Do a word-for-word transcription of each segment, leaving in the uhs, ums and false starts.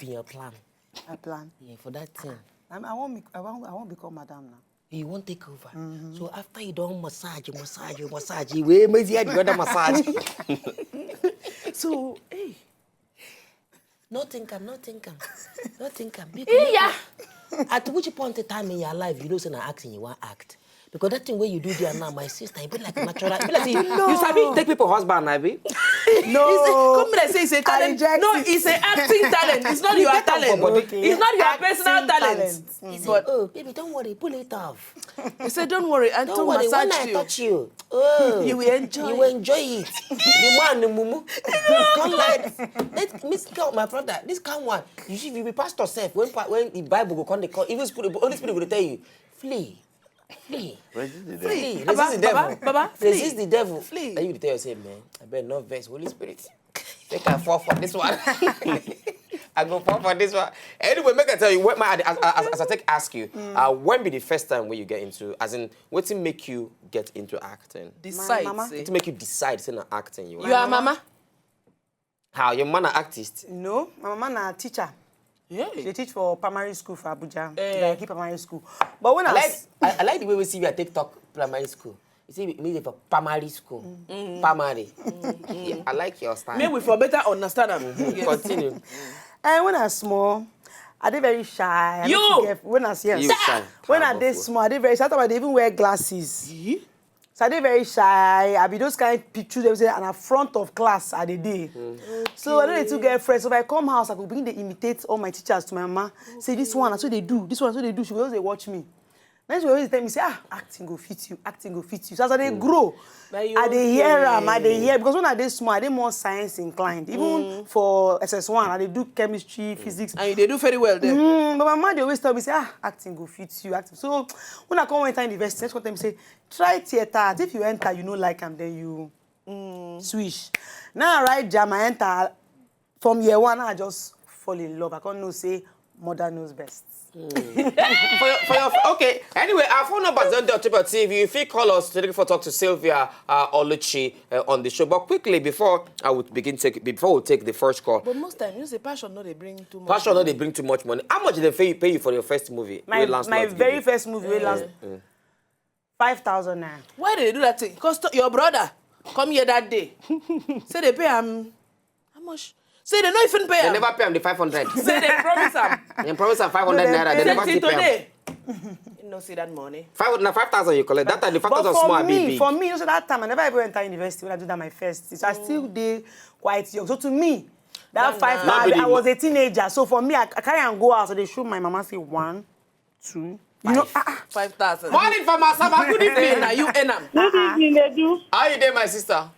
be your plan? I plan. Yeah, for that thing. I, I won't. Make, I won't. I won't become madam now. You won't take over. Mm-hmm. So after you don't massage, massage, massage, you will maybe the other massage. So, hey. Not think am, not think am, not think am. Yeah. At which point in time in your life you know say na acting you wan act? Because that thing where you do there now, my sister, it be like a natural. It be like say you sabi take people husband, abi? No. Come like say it's a talent. No, it's an acting talent. It's not your talent. It's not your personal talent. He say, oh, baby, don't worry, pull it off. He said, don't worry, Anton Don't worry, when massage I you. Touch you, oh, You will enjoy You it. will enjoy it. The man, the mumu. Come like, let me tell my brother. This kind one. You see, if you be pastor self, when pa- when the Bible go come, they call. Even spirit, Holy Spirit will tell you, flee, flee, Resist the devil. flee. Baba, Resist the devil. Baba, Baba, flee. Resist the devil. Flee. And you tell yourself, man, I better not vex Holy Spirit. Make I fall for this one. I go fall for this one. Anyway, make I tell you, what my as, as, as I take ask you, uh, when be the first time when you get into, as in, what to make you get into acting? Decide. Mama. Say. To make you decide, say na acting you want. You are mama. How your man an artist? No, my mama na teacher. Yeah. She teach for primary school for Abuja, Eh. like primary school. But when I, I like, s- I, I like the way we see you at TikTok primary school. You see, me dey for primary school, primary. Yeah, I like your style. May we for better understand them. Yes. Continue. And when I small, I dey very shy. I You! no fit get- When I yes, You shy. when I Shy dey before. Small, I dey very shy. Sometimes I dey even wear glasses. So I dey very shy. I be those kind pictures dem say and I front of class I dey dey. So I no dey too get friends. So if I come house, I go begin dey imitate all my teachers to my mama. Say this one, na so they do. This one, na so they do. She go always dey watch me. Then she go always tell me say, ah, acting go fit you, acting go fit you. So as I dey grow, Na you I dey hear am, I dey okay. Hear because when I dey small, I dey more science inclined. Even for S S one, I dey do chemistry, physics. And you dey do very well there. Mm, but my mama dey always tell me say, ah, acting go fit you, acting. So when I come enter university, next one tell me say, try theatre. If you enter, you no like am, then you switch. Now I write jam, I enter. From year one, I just fall in love. I can't know say mother knows best. For your, for your, okay. Anyway, our phone number is on the top of T V. If you call us today for talk to Sylvia uh, Oluchi uh, on the show, but quickly before I would begin take before we take the first call, But most time, you say passion no dey bring too much. Passion no dey bring too much money. How much did they pay you, pay you for your first movie? My Wey last my month very give first movie, wey last five thousand naira. Why they do that thing? Cause your brother come here that day. Say they pay am how much? Say they no even pay They am. Never pay am the five hundred. Say they promise am. They promise am five hundred No, they naira. They pay- never Say till tip am. Today. You no see that money. Five na five thousand you collect. That time the five But thousand for small me, big. For me, you know, so that time I never even enter university when I do that my first. So I still dey quite young. So to me, that That five na- thousand, I was a teenager. So for me, I, I carry and go out. So they show my mama say one, two. You know, ah, ah. Five thousand. Morning from Asaba. Good evening. Now you earn am. Good evening, Edu. How you doing, my sister?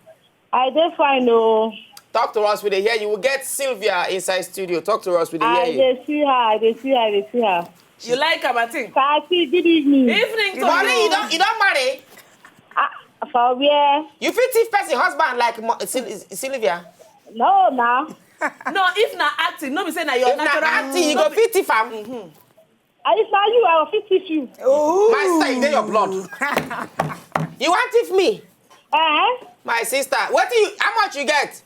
I dey fine o. Talk to us. We dey hear you. We get Sylvia inside studio. Talk to us. We dey I hear you. Dey see her. I dey see her. I dey see her. You like am, I think. Party. Good evening. Evening to Money, you you. Don't you don't marry? Ah, for where? You fit thief person husband like Mo- Syl- Sylvia? No, now. No, if na acting, no be say na your If na natural. Acting, you go fit thief am. I if na you, I go fit thief you. My sister, you dey your blood. You want thief me? Eh? My sister, what do you? How much you get?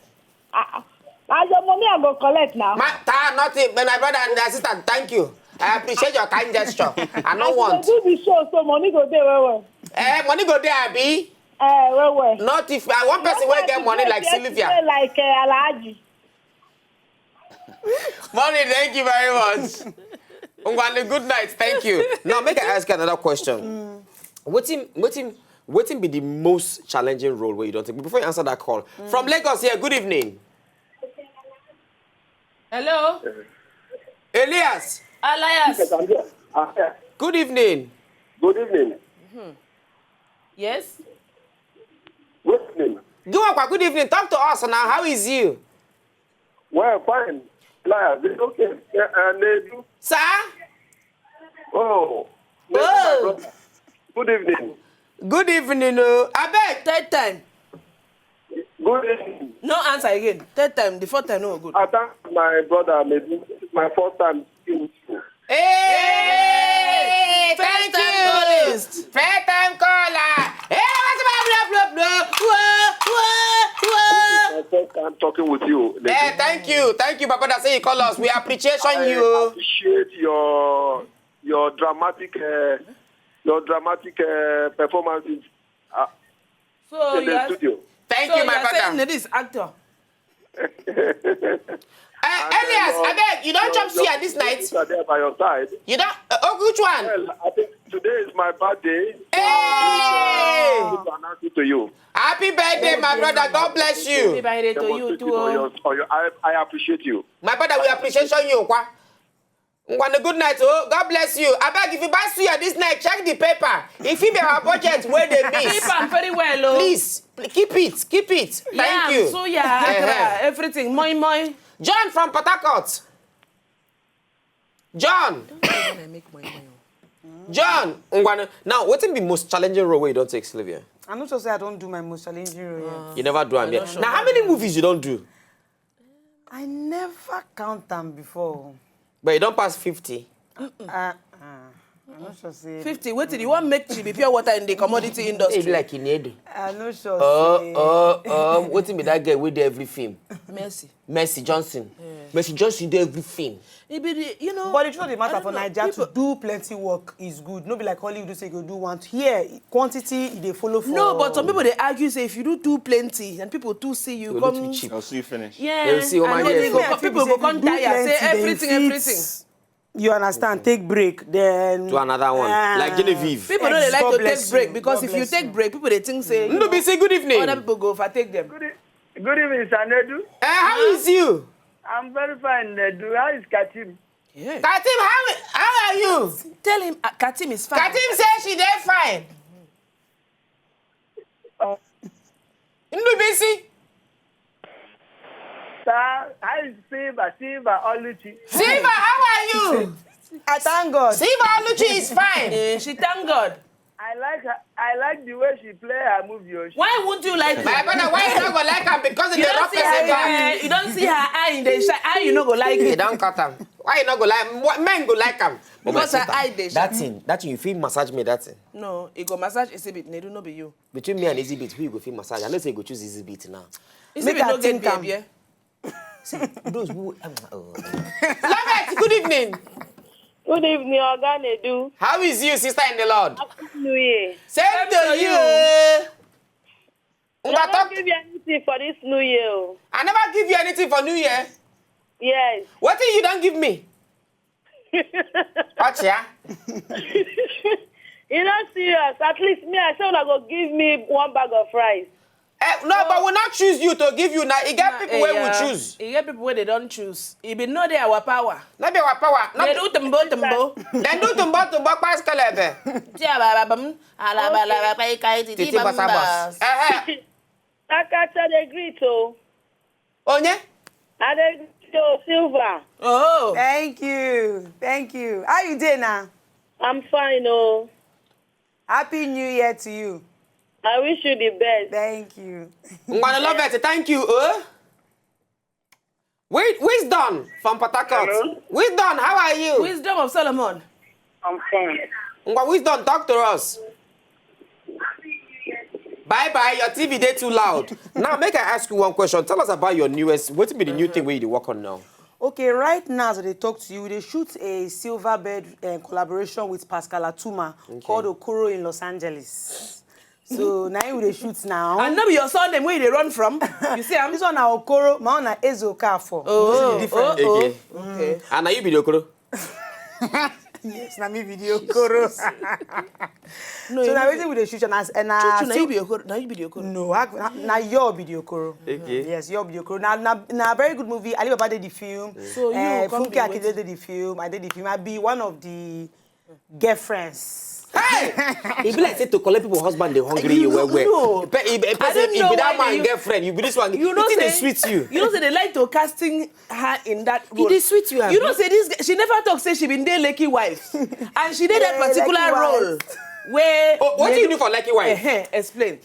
Ah, na your money I go collect now. My ta nothing. My brother and my sister, thank you. I appreciate your kind gesture. I no As want. You dey do the show, so money go dey well well. Eh, money go there, abi? Eh, well well. Not if I want person wey get money like Sylvia. Like uh, Alhaji. Mommy, thank you very much. Ngwale, good night. Thank you. Now, make I ask you another question. Wetin, wetin, wetin be the most challenging role where you don't take? Before you answer that call, from Lagos here. Good evening, Hello, Elias. Elias. Good evening. Good evening. Yes. Good evening. Giwakwa, good evening. Talk to us now. How is you? Well, fine. Pliers, it's okay. Uh, uh, Nedu. Sir? Oh. Oh. Good evening. Good evening. Oh. Abeg. Third time. Good evening. No answer again. Third time. The fourth time no good. I thank my brother, Nedu. This is my first time seeing you. Hey! First Thank time you. callist. First time caller. Hey, what's up, blah, blah, blah. Whoa, whoa, whoa. My first time. I'm talking with you. Eh, thank you, thank you, my brother. Say you call us. We appreciation I you. appreciate your your dramatic uh, your dramatic uh, performances uh, So in you the are, studio. Thank so you, my you are brother. Saying that this actor. Eh, Elias, abeg, you don chop suya this night? Are there by your side. You don? Uh, oh, which one? Well, I think today is my birthday. Hey! To announce it to you. Happy birthday, my brother. God bless Happy you. Birthday to you Demonstrate too. it on Oh. your, on your, I, I appreciate you. My brother, we appreciation you, kwa. Ngwane, good night, oh. God bless you. Abeg, if you buy suya this night, check the paper. If you be our budget, where they miss. Keep am very well, oh. Please, keep it, keep it. Thank Yam, you. Suya, akra, everything, moi moi. John from Port Harcourt. John. When I make moi moi. John. Ngwane. Now, wetin be most challenging role wey you don take, Sylvia? I no sure say I don do my most challenging role yet. You never do am I yet. no sure. Now, how many movies you don do? I never count am before. But you don pass fifty. Uh, uh, I no sure say. Fifty. Wetin you wan make she be pure water in the commodity industry? Hey, like in Edo. I no sure Uh, say. uh, uh, wetin be that girl wey dey every film? Mercy. Mercy Johnson. Mercy Johnson dey every film. E be the, you know. But the truth of the matter I for don't know, Naija to people- do plenty work is good. No be like Hollywood say you do one here quantity e dey follow for. No, but some people dey argue say if you do too plenty and people too see you, You come look too cheap. I'll see you finish. Yeah, They will see, oh my and then girl. people, I feel people say go if you come do tire, say plenty, then everything, fit- everything. You understand? Take break, then Do another one. Ah. Like Genevieve. People no dey Ex- like God to bless take break you. Because God if you bless take you. break, people dey think say you know, Ndubisi, good evening. Other people go overtake them. Good, e- good evening, Sir Nedu. Eh, how is you? I'm very fine, Nedu. How is Katim? Yeah. Katim, how, how are you? Tell him uh, Katim is fine. Katim say she dey fine. Uh, Ndubisi. Sir, how is Silva? Silva Oluchi. Silva, how are you? I thank God. Silva Oluchi is fine. Eh, she thank God. I like her. I like the way she play her movie. Oh. She- Why would you like My it? Brother, why you no go like am? Because You they don't rock see her. person back. Eh, you don't see her eye in the shine. How you no go like You it? don cut am. Why you no go like? What men go like am? Because her eye dey That shine. Thing, that thing you fit massage me that thing. No, e go massage exhibit. Nedu no be you. Between me and exhibit, who you go fit massage? I know say you go choose exhibit now. Exhibit I no get think am. baby. Eh? Those who um, oh. Love it. Good evening. Good evening, Oga Nedu. How is you, sister in the Lord? Happy New Year. Same to you. I Una don't talk. Give you anything for this New Year. Oh. I never give you anything for New Year. Yes. What thing you don give me? Watch ya. You not serious. At least me, I say una go give me one bag of rice. Eh, no, but we not choose you to give you now. E get people Eh, wey we yeah. Choose. E get people wey they don't choose. E be no dey our power. No be our power. No They be, do tumbo tumbo. Dem do tumbo tumbo pass kelebe. Tia ba ba bam. Ala ba la ba kai kai ti Titi ti bam basa bas. bas. Eh, eh. Akacha dey greet o. Onye? I dey greet o, Silva. Oh. Thank you. Thank you. How you dey now? I'm fine o. Happy New Year to you. I wish you the best. Thank you. Ngwana love it. Thank you. Oh. Wait, Wisdom from Port Harcourt. Hello? Wisdom, how are you? Wisdom of Solomon. I'm fine. Ngwa Wisdom, talk to us. Bye bye, your T V dey too loud. Now, make I ask you one question. Tell us about your newest. What be the new thing where you dey work on now? Okay, right now as I dey talk to you, we dey shoot a Silver Bird uh, collaboration with Pascal Atuma called Okoro in Los Angeles. So now we dey shoot now. And no be your surname where you dey run from. You see, I'm This one na Okoro, my own na Eze Okafor. Oh, This is different. oh, Okay. oh. Okay. And are you be the Okoro? Yes, na me be the Okoro. No, So you na know- wetin we dey shoot and as and Chuchu, as na you be Okoro. Na you be the Okoro. No, I, na, na your be the Okoro. Okay. Yes, your be the Okoro. Na na na very good movie. Ali Baba dey the film. So you Eh, come Funke be Akindele wetin? dey the film. I dey the film. I be one of the girlfriends. Hey! E be like say to collect people husband dey hungry you well well. No. Pe- e- e- I person- don't e know be that why man you- girlfriend. You be this one. You know It dey say- sweet you. You know say they like to casting her in that role. It dey sweet you. You know say this girl- she never talk say she been dey Lekki wife, and she did that Yeah, particular Lekki role wife. where Oh, what do you do for Lekki wife? Eh, explain.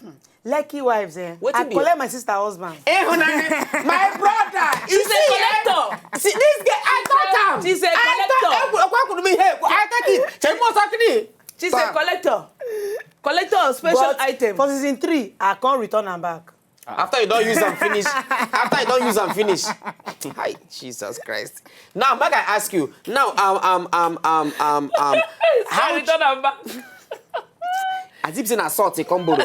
Lekki wives, eh? Wetin I be- collect my sister husband. Eh, honey, my brother. You She's a see, eh? Collector. See this girl. I thought am. She's a I thought. Collector. Eh, what could me? Hey, I take it. Check my sakini. She's a collector. Collector of special But items. For season three, I can't return am back. After you don use am finish, after you don use am finish. Hi, Jesus Christ. Now, make I ask you. Now, um, um, um, um, um, um, how Sorry, turn am back. As if say na salt, e come borrow.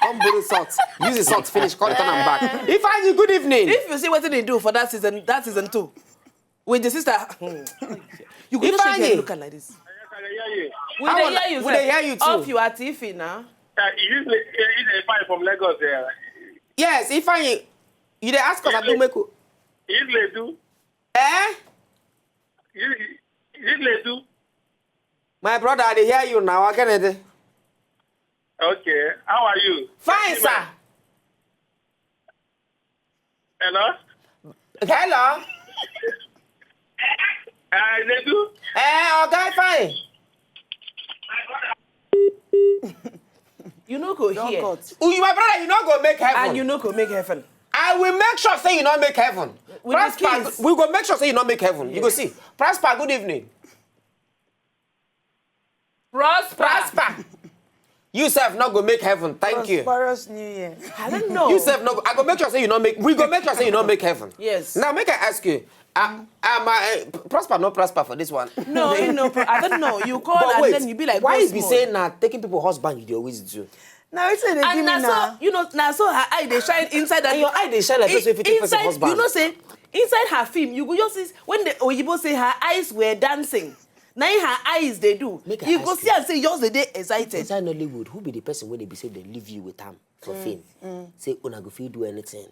Come borrow salt. Use the salt finish, come turn am back. Ifeanyi, good evening. If you see wetin they do for that season, that season two, with the sister, you go just shake Ifeanyi. Head, look at like this. Yes, I dey hear you. We How dey on- hear you, we sir. Dey hear you too. Off you at T V now. Uh, you usually, you usually fine from Lagos there. Yes, Ifeanyi, you dey ask us, I do make. You usually do. Eh? You, you usually do. My brother, I dey hear you now. I can't. Okay. How are you? Fine, sir. Hello? Hello. Uh, they do. Eh, okay, fine. You no go Don't hear. Cut. Oh, you, my brother, you no go make heaven. And you no go make heaven. I will make sure say you no make heaven. With the Prosper, kiss. We go make sure say you no make heaven. You go see. Prosper, good evening. Prosper. Prosper. You sef no go make heaven. Thank you. Prosperous New Year. I don't know. You sef no. I go make sure say you no make. We go make sure say you no make heaven. Yes. Now make I ask you. Uh, um, uh, Prosper, no prosper for this one. No, you know, I don't know. You call But and wait, then you be like, why "Go you be small." Saying now taking people husband you dey always do? Now it's a they give And me na now. So you know, na so her eye they shine inside that. And your eye dey shine like person wey fit take person Inside, husband. You know, say inside her film, you go just see when the Oyibo say her eyes were dancing. Now her eyes they do. Make I You go ask see you. And say yours they dey excited. Inside Nollywood, who be the person wey dey be say they leave you with am for film? Say una go fit do anything.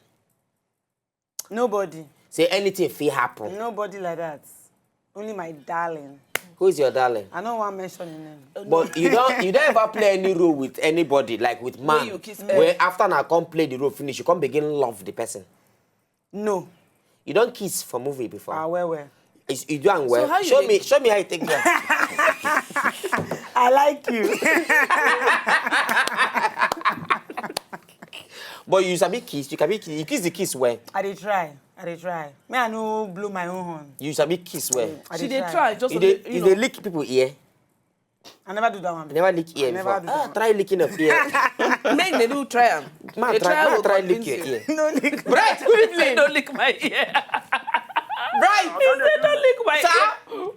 Nobody. Say anything fit happen. Nobody like that. Only my darling. Who is your darling? I don't want mention his name. But you don't you don't ever play any role with anybody like with man. You kiss Where after na come play the role finish, you come begin love the person. No. You don't kiss for movie before. Ah, well, well. It's, you do am well. How you Show dey- me, show me how you take that. I like you. But you sabi kiss, you can be you kiss the kiss well. I dey try. I dey try. Me, I no blow my own horn. You sabi kiss well. I She dey dey try. Try just You to dey dey, you you dey know. Lick people ear. I never do that one. You never lick ear I never before. do Ah, that. Try licking of ear. Make they do try am. Man, They try, man, will try lick convince your you. ear. No lick. Bright, good Say evening. Don't lick my ear. Bright. He said don't lick my Sir? ear.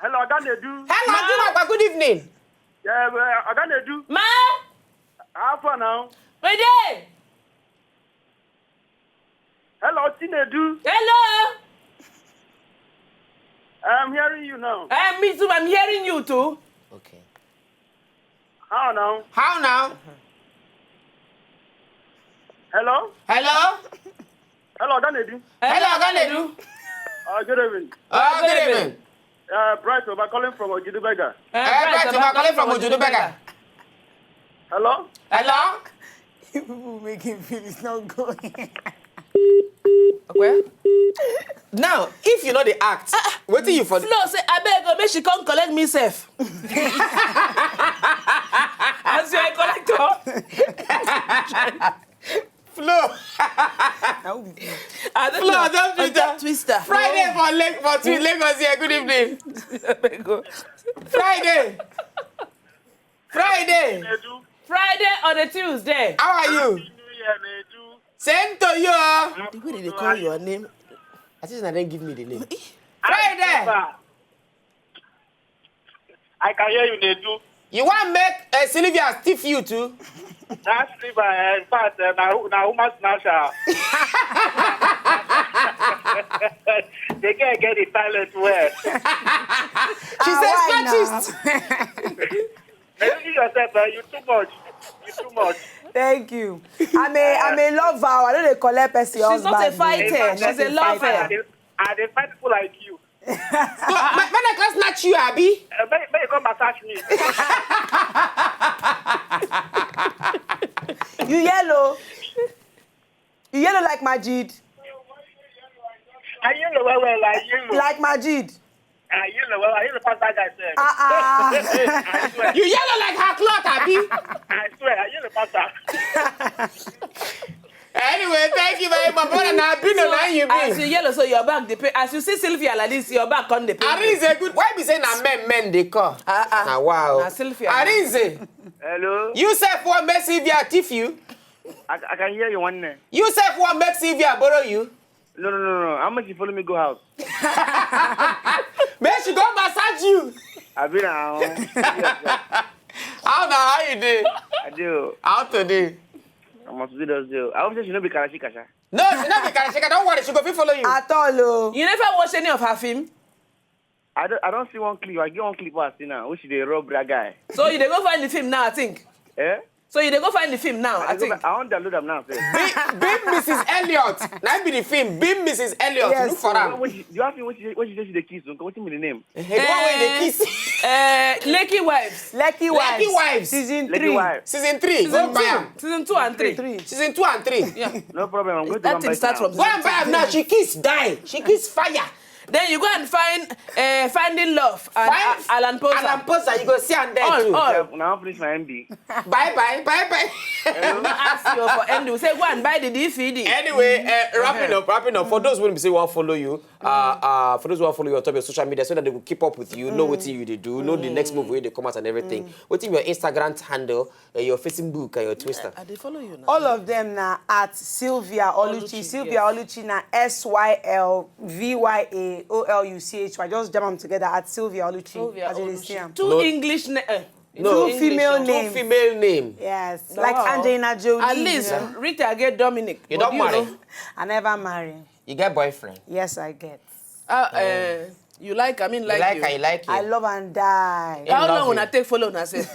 Hello, Oga Nedu. Hello, Adumagwa, good evening. Yeah, uh, Oga Nedu. Ma, How far now? we dey. Hello, Tinedu. Hello. I'm hearing you now. Eh, me too. I'm hearing you too. Okay. How now? How now? Hello? Hello? Hello, Oga Nedu. Hello, Oga Nedu. Uh, good evening. Oh, good good evening. Evening. Uh, Bright Oba calling from Ojudubega. Eh, Bright Oba calling from Ojudubega. Hello? Hello? People make him feel it's not going. Okay. Now, if you know the act, what do you for? Flo say, "Abeg, go make she come collect me sef." As you are collector. Flo. That would be good. I don't Flo, know. don't be I that. Twister. Friday for Lagos, for Twi- Lagos here. Good evening. Abeg go. Friday. Friday. Nedu. Friday on a Tuesday. How are you? New Year, Nedu. Same to you. The way they call your name. I think they didn't give me the name. Friday. I can hear you, Nedu. You want make uh, Sylvia stiff you too? That's Sylvia. Uh, in fact, uh, now, now woman snatcher. They can't get the talent well. She's a Why smartest. Nedu, you yourself, uh, you too much. You too much. Thank you. I'm a I'm a lover. I don't dey collect person She's not a husband. fighter. I'm She's not a lover. I dey, I dey find people like you. But my, my class not you, Abby. Uh, may, may you come massage me. You yellow. You yellow like Majid. I yellow well, well, I yellow. Like Majid. I yellow well, I yellow past that guy sef. Ah ah. I swear. You yellow like her cloth, Abby. I swear, I yellow past that. Anyway, thank you very much. Brother, now Abby no now you As you be. Yellow, so your back dey pain. As you see Sylvia like this, your back come dey pain. Arinze good. Why be say na men men they call? Ah, ah. Na wow. Na Sylvia. Arinze, Hello. you sef want make Sylvia thief you? I, I can hear you one name. You sef wan make Sylvia borrow you? No, no, no, no. How much you follow me go house? Make she go massage you. I be now. Yes, yes. How na how you dey? I do. How today? I must do those do. I hope say she no be Karashika sha. No, she no be Karashika. Don't worry, she go fit follow you. At all o. You never watch any of her film? I don't. I don't see one clip. I get one clip I see now. Which they rob that guy. So you dey go find the film now, I think. Eh? So you dey go find the film now, I I, go, think. I want download them now. Sir. Being, being Missus Elliot. Na be the film. Being Missus Elliot. Yes. Look for am. What she, you ask me what she, what she say she dey kiss? What she mean the name? The one wey dey kiss. Uh, Lekki Wives. Lekki Lekki Wives. Wives. Season Lekki three. Wives. Season three. Go buy am. Season two and three. Three. Season two and three. Yeah. No problem. I'm going to That one thing buy start now. from Go and buy am now. She kiss die. She kiss fire. Then you go and find uh, Finding Love and Find uh, Alan Poser. Alan Poser. You go see am there All, too. all. Yeah, now finish my M B. Bye bye. Bye bye. No ask you for end. We say go and buy the D V D. Anyway, uh, wrapping up, wrapping up. For those who say want follow you, uh, uh, for those who want follow you on top of social media, so that they will keep up with you, know what you they do, know the next move where they come out and everything. What is your Instagram handle, uh, your Facebook, and your Twitter? I dey follow you now. All of them na at Sylvia Oluchi. Oluchi, Sylvia yes. Oluchi na S Y L V Y A O L U C H Y. Just jam them together at Sylvia Oluchi. Sylvia As you dey Oluchi. see am. Two No. English name. Uh, No. Two female Two name. Female name. Yes, Wow. like Angelina Jolie. At least Yeah. Rita get Dominic. You But don't marry. Know, I never marry. You get boyfriend. Yes, I get. uh, uh, you like, I mean, You like, like you. Her. You like you. I love and die. Yeah. How Love long you. Una take follow una sef?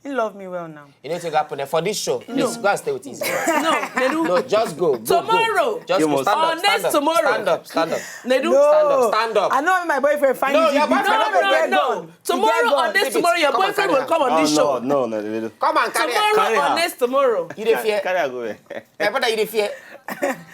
He love me well now. You need to go happen there for this show. Please go and stay with easy. No, they do. No, just go. Go, go. Tomorrow. Just You go. must- Stand Or up, stand next up, tomorrow. Stand up, stand up. They do. No. Stand up, stand up. I know my boyfriend find No, you. your If you boyfriend don't No, get no, gone, no. you Tomorrow get or gone. next Leave it. Tomorrow, your Come and boyfriend carry will come on Oh, this no, show. no, no, no, no. Come and carry her. Tomorrow Carry or her. Next tomorrow. You dey fear? Carry her go away. My brother, you dey fear?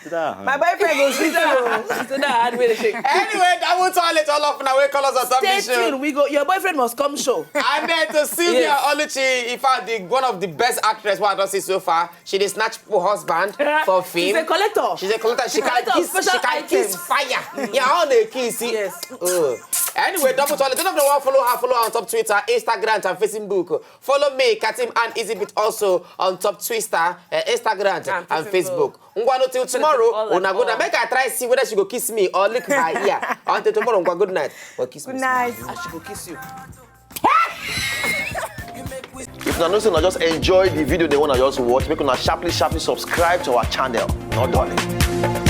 Sit down. My boyfriend go see you. So that hard way to shake. Anyway, that will tell it all of now. We call us on top Stay this show. Tuned. We go. Your boyfriend must come show. And then to Sylvia Yes. Oluchi, in fact, the, one of the best actress we I don see so far. She dey snatch people husband for film. She's a collector. She's a collector. She can Collector of kiss. She special can kiss items. Fire. Yeah, on the kiss. Yes. Oh. Anyway, double toilet. Don't know what follow her. Follow her on top Twitter, Instagram, and Facebook. Follow me, Katim and Easy Beat, also on top Twitter, uh, Instagram, and, And Facebook. Facebook. Ngwano till tomorrow. All at Una go all. Make I try see whether she go kiss me or lick her ear. Until tomorrow, Ngwa, good night. But kiss Good me. Night. I should go kiss you. If una know say una just enjoy the video, they wanna just watch, make una sharply, sharply subscribe to our channel. Not darling.